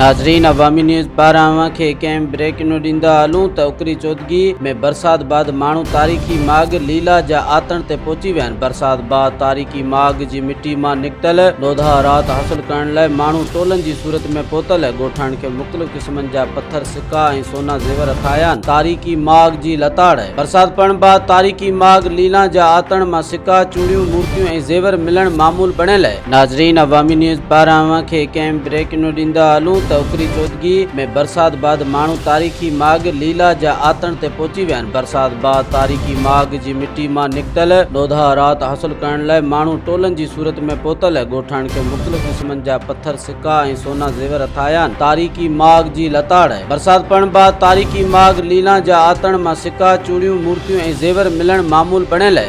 ناظرين عوامي نيوز پاران اوهان کي هڪ اهم بريڪ نيو ڏيندا هلون ته اڪري چودڳي ۾ برسات بعد ماڻهو تاريخي ماڳ ليلا جا آتڻ تي پهچي ويا آهن برسات بعد تاريخي ماڳ جي مٽي مان نڪتل لوڌا رات حاصل ڪرڻ لاء ماڻهو ٽولن جي صورت ۾ پهتل ڳوٺاڻن کي مختلف قسمن جا پٿر سڪا ۽ سونا زيور هٿ آيا آهن. تاريخي ماڳ جي لتاڙ، برسات پوڻ بعد تاريخي ماڳ ليلان جا آتڻ مان سڪا، چوڙيون، مورتيون ۽ زيور ملڻ معمول بڻيل. ناظرين عوامي نيوز پاران اوهان کي هڪ اهم بريڪ نيو ڏيندا هلون ته اڪري چودڳي ۾ برسات بعد ماڻهو تاريخي ماڳ ليلا جا آتڻ تي پهچي ويا آهن. برسات بعد تاريخي ماڳ جي مٽي مان نڪتل لوڌا رات حاصل ڪرڻ لاء ماڻهو ٽولن جي صورت ۾ پهتل ڳوٺاڻن کي مختلف قسمن جا پٿر سڪا ۽ سونا زيور هٿ آيا آهن. تاريخي ماڳ جي لتاڙ، برسات پوڻ بعد تاريخي ماڳ ليلان جا آتڻ مان سڪا، چوڙيون، مورتيون ۽ زيور ملڻ معمول بڻيل.